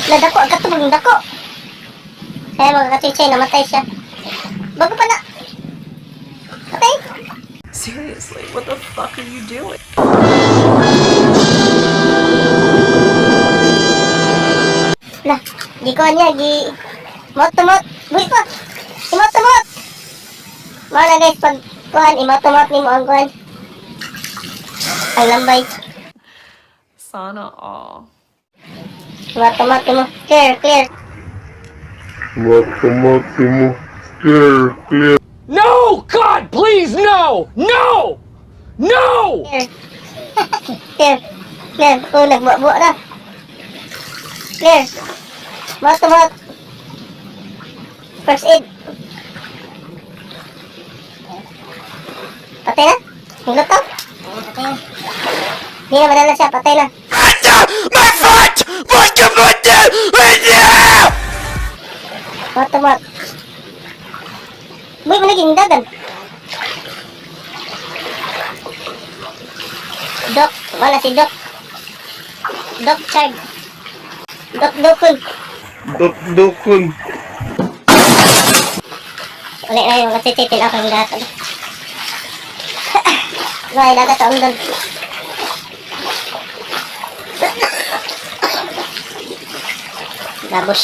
Nadako, agad to maging dako. Kaya mga kachichay, namatay siya. Bago pa na. Patay. Seriously, what the fuck are you doing? Lah, di ko niya, gi... Mot to mot. Buhi pa. Imot to mot. Mao na guys, pag kuhan, imot to mot nimo ang kuhan. Ang lambay. Sana all. Imot to mot nimo. Clear, clear. Mot mo. Clear, clear. No! God, please, no! No! No! Clear. Clear. Clear. Oh, nagbuwa-buwa na. Clear. Mot to mot. First aid. Patay na? Nagluto? Patay na. Hindi na madala siya. Patay na. My foot! What the foot? Mot to mot. Buhi mo naging dagan. Doc. Wala si Doc. Doc Chard. Doc Dokun. Dok dokun. Uli na yung katitil ako ng dagat. May dagat sa undon. Gabos.